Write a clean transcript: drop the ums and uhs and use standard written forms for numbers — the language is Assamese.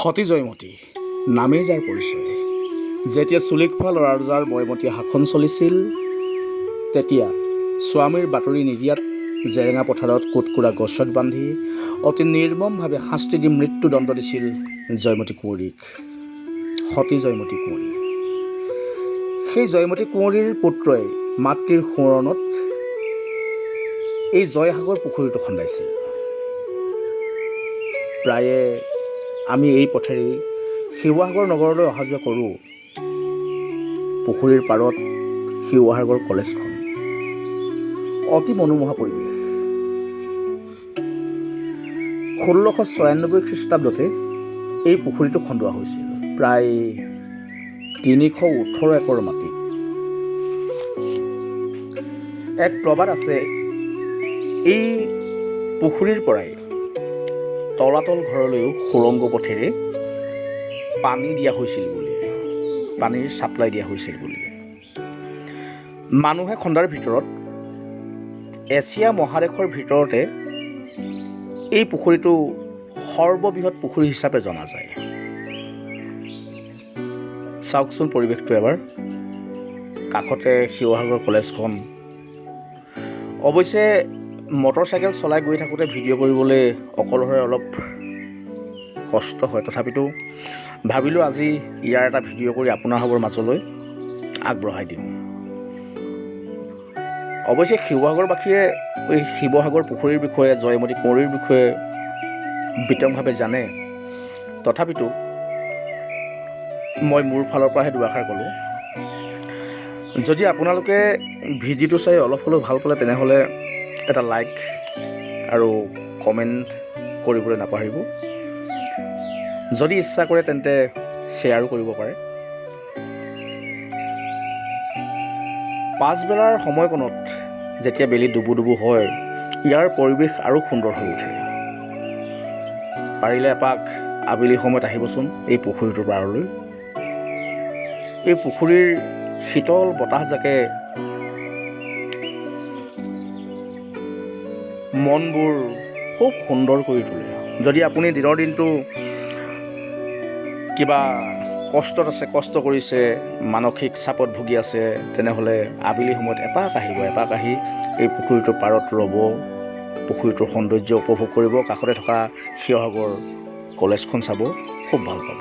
সতী জয়মতী নামেই যাৰ পৰিচয়। যেতিয়া চুলিখোৱা ৰজাৰ বয়মতীয়া শাসন চলিছিল, তেতিয়া স্বামীৰ বাতৰি নিদিয়াত জেৰেঙা পথাৰত কোটকোৰা গছত বান্ধি অতি নিৰ্মমভাৱে শাস্তি দি মৃত্যুদণ্ড দিছিল জয়মতী কুঁৱৰীক। সতী জয়মতী কুঁৱৰী, সেই জয়মতী কুঁৱৰীৰ পুত্ৰই মাতৃৰ সোঁৱৰণত এই জয়সাগৰ পুখুৰীটো খন্দাইছিল। প্ৰায়ে আমি এই পথেৰেই শিৱসাগৰ নগৰলৈ অহা যোৱা কৰোঁ। পুখুৰীৰ পাৰত শিৱসাগৰ কলেজখন, অতি মনোমোহা পৰিৱেশ। 1696 খ্ৰীষ্টাব্দতে এই পুখুৰীটো খন্দোৱা হৈছিল, প্ৰায় 318 একৰ মাটিত। এক প্ৰবাদ আছে, এই পুখুৰীৰ পৰাই তলাতল ঘৰলৈও সুৰংগ পথেৰে পানী দিয়া হৈছিল বুলি, পানীৰ ছাপ্লাই দিয়া হৈছিল বুলি। মানুহে খন্দাৰ ভিতৰত এছিয়া মহাদেশৰ ভিতৰতে এই পুখুৰীটো সৰ্ববৃহৎ পুখুৰী হিচাপে জনা যায়। চাওকচোন পৰিৱেশটো এবাৰ। কাষতে শিৱসাগৰ কলেজখন। অৱশ্যে মটৰ চাইকেল চলাই গৈ থাকোঁতে ভিডিঅ' কৰিবলৈ অকলশৰে অলপ কষ্ট হয়। তথাপিতো ভাবিলোঁ, আজি ইয়াৰ এটা ভিডিঅ' কৰি আপোনাসৱৰ মাজলৈ আগবঢ়াই দিওঁ। অৱশ্যে শিৱসাগৰবাসীয়ে এই শিৱসাগৰ পুখুৰীৰ বিষয়ে, জয়মতী কুঁৱৰীৰ বিষয়ে বিতংভাৱে জানে। তথাপিতো মই মোৰ ফালৰ পৰাহে দুআষাৰ ক'লোঁ। যদি আপোনালোকে ভিডিঅ'টো চাই অলপ হ'লেও ভাল পালে, তেনেহ'লে এটা লাইক আৰু কমেণ্ট কৰিবলৈ নাপাহৰিব। যদি ইচ্ছা কৰে, তেন্তে শ্বেয়াৰো কৰিব পাৰে। পাছবেলাৰ সময়কণত যেতিয়া বেলি ডুবো ডুবো হয়, ইয়াৰ পৰিৱেশ আৰু সুন্দৰ হৈ উঠে। পাৰিলে এপাক আবেলি সময়ত আহিবচোন এই পুখুৰীটোৰ পাৰলৈ। এই পুখুৰীৰ শীতল বতাহজাকে মনবোৰ খুব সুন্দৰ কৰি তোলে। যদি আপুনি দিনৰ দিনটো কিবা কষ্টত আছে, কষ্ট কৰিছে, মানসিক চাপত ভুগি আছে, তেনেহ'লে আবেলি সময়ত এপাক আহিব। এপাক আহি এই পুখুৰীটোৰ পাৰত ৰ'ব, পুখুৰীটোৰ সৌন্দৰ্য উপভোগ কৰিব, কাষতে থকা শিৱসাগৰ কলেজখন চাব, খুব ভাল পাব।